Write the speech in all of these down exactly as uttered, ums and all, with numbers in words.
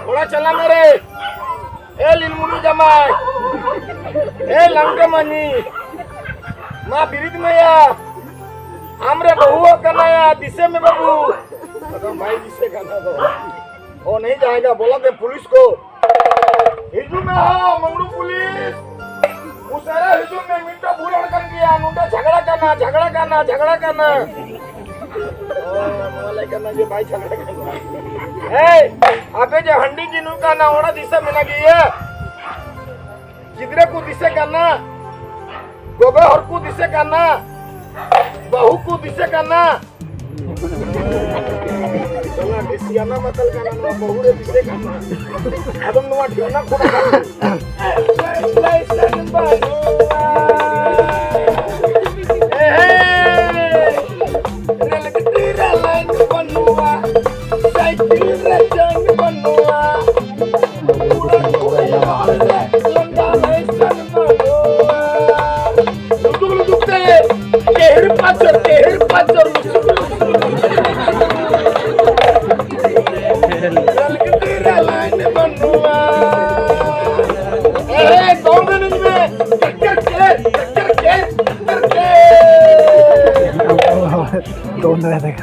ᱚᱲᱟᱜ ᱪᱟᱞᱟᱜ ᱢᱮ ᱨᱮ᱾ ᱮ ᱞᱤᱞᱢᱩᱱᱤ ᱡᱟᱢᱟᱭ, ᱮ ᱞᱟᱝᱜᱟ ᱢᱟᱹᱧᱤ, ᱢᱟ ᱵᱤᱨᱤᱫ ᱢᱮᱭᱟ᱾ ᱟᱢᱨᱮ ᱵᱟᱹᱦᱩ ᱠᱟᱱᱟᱭᱟ, ᱫᱤᱥᱟᱹ ᱢᱮ ᱵᱟᱹᱵᱩ᱾ ᱟᱫᱚ ᱵᱟᱭ ᱫᱤᱥᱟᱹ ᱠᱟᱱᱟ ᱫᱚ᱾ ᱚ, ᱱᱤᱭᱟᱹ ᱡᱟᱭᱜᱟ ᱵᱚᱞᱚ ᱫᱮ ᱯᱩᱞᱤᱥ ᱠᱚ᱾ ᱦᱤᱡᱩᱜ ᱢᱮ ᱦᱳ, ᱢᱟᱝᱜᱽᱨᱩ ᱯᱩᱞᱤᱥ᱾ ᱩᱥᱟᱹᱨᱟ ᱦᱤᱡᱩᱜ ᱢᱮ, ᱢᱤᱫᱴᱟᱝ ᱵᱷᱩᱞ ᱦᱚᱲ ᱠᱟᱱ ᱜᱮᱭᱟ᱾ ᱱᱚᱰᱮ ᱡᱷᱟᱜᱽᱲᱟ ᱠᱟᱱᱟ, ᱡᱷᱟᱜᱽᱲᱟ ᱠᱟᱱᱟ, ᱡᱷᱟᱜᱽᱲᱟ ᱠᱟᱱᱟ᱾ ᱚ, ᱱᱚᱣᱟ ᱞᱟᱹᱭ ᱠᱟᱱᱟ ᱡᱮ ᱵᱟᱭ ᱡᱷᱟᱜᱽᱲᱟ ᱠᱟᱱᱟ᱾ ᱮᱭ, ᱟᱯᱮ ᱡᱮ ᱦᱟᱺᱰᱤ ᱡᱤᱱᱩ ᱠᱟᱱᱟ, ᱚᱱᱟ ᱫᱤᱥᱟᱹ ᱢᱮᱱᱟᱜ ᱜᱮᱭᱟ? ᱜᱤᱫᱽᱨᱟᱹ ᱠᱚ ᱫᱤᱥᱟᱹ ᱠᱟᱱᱟ, ᱜᱚᱜᱚ ᱦᱚᱲ ᱠᱚ ᱫᱤᱥᱟᱹ ᱠᱟᱱᱟ, ᱵᱟᱹᱦᱩ ᱠᱚ ᱫᱤᱥᱟᱹ ᱠᱟᱱᱟ᱾ ᱚᱱᱟ ᱰᱤᱥᱤᱭᱟᱱᱟ ᱢᱟᱛᱟᱞ ᱠᱟᱱᱟ, ᱱᱚᱣᱟ ᱵᱟᱹᱦᱩ ᱨᱮ ᱫᱤᱥᱟᱹ ᱠᱟᱱᱟ᱾ ᱟᱫᱚ ᱱᱚᱣᱟ ᱰᱷᱮᱣᱱᱟ ᱠᱷᱚᱱ ᱨᱮᱞ ᱜᱟᱹᱰᱤ ᱨᱮ ᱞᱟᱭᱤᱱ ᱵᱟᱹᱱᱩᱜᱼᱟ, ᱥᱟᱭᱠᱮᱞ ᱨᱮ ᱪᱮᱱ ᱵᱟᱹᱱᱩᱜᱼᱟ᱾ ᱞᱩᱴᱩᱠ ᱞᱩᱴᱩᱠ ᱛᱮ ᱠᱮᱦᱤᱨ ᱯᱟᱪᱚᱨ, ᱠᱮᱦᱤᱨ ᱯᱟᱪᱚᱨ, ᱞᱩᱴᱩᱠ ᱞᱩᱴᱩᱠ ᱛᱮ ᱨᱮᱞ ᱜᱟᱹᱰᱤ ᱨᱮ ᱞᱟᱭᱤᱱ ᱵᱟᱹᱱᱩᱜᱼᱟ᱾ ᱮ, ᱫᱚᱝ ᱮᱱᱮᱡ ᱢᱮ᱾ ᱴᱮᱠ, ᱴᱮᱠ, ᱴᱮᱠ, ᱴᱮᱠ, ᱴᱮᱠ, ᱴᱮᱠ, ᱴᱮᱠ᱾ ᱫᱚᱝ ᱮᱱᱮᱡ ᱫᱚ᱾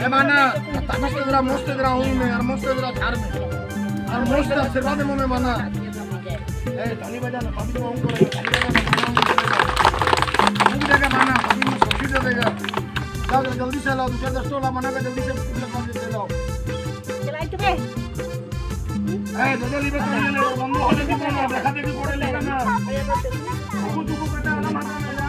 ए माना, तामस तेरा, मस्त तेरा हूँ मैं, और मस्त तेरा झाड़ में, और मस्त आशीर्वाद में मैं माना। ए, ताली बजाना, भाभी को हूँ करो, ताली बजाना, माना हूँ करो। हूँ देगा माना, भाभी में सब्जी दे देगा। जा, जा, जल्दी से लाओ, दूसरा दस टोला माना का जल्दी से पूजा कर देते लाओ। चलाई तुम्हें। ᱦᱮᱸ, ᱡᱚᱡᱚ ᱞᱤᱵᱮ ᱛᱚ ᱧᱮᱞ ᱵᱚᱱᱫᱚ ᱦᱚᱞᱮ ᱵᱤᱫ ᱠᱟᱱᱟ, ᱵᱮᱠᱷᱟ ᱛᱮᱜᱮ ᱠᱚᱨᱮ ᱞᱮ ᱠᱟᱱᱟ᱾ ᱩᱠᱩ ᱪᱩᱠᱩ ᱠᱟᱛᱮ ᱟᱞᱚᱢ ᱦᱟᱛᱟᱣ ᱢᱮ᱾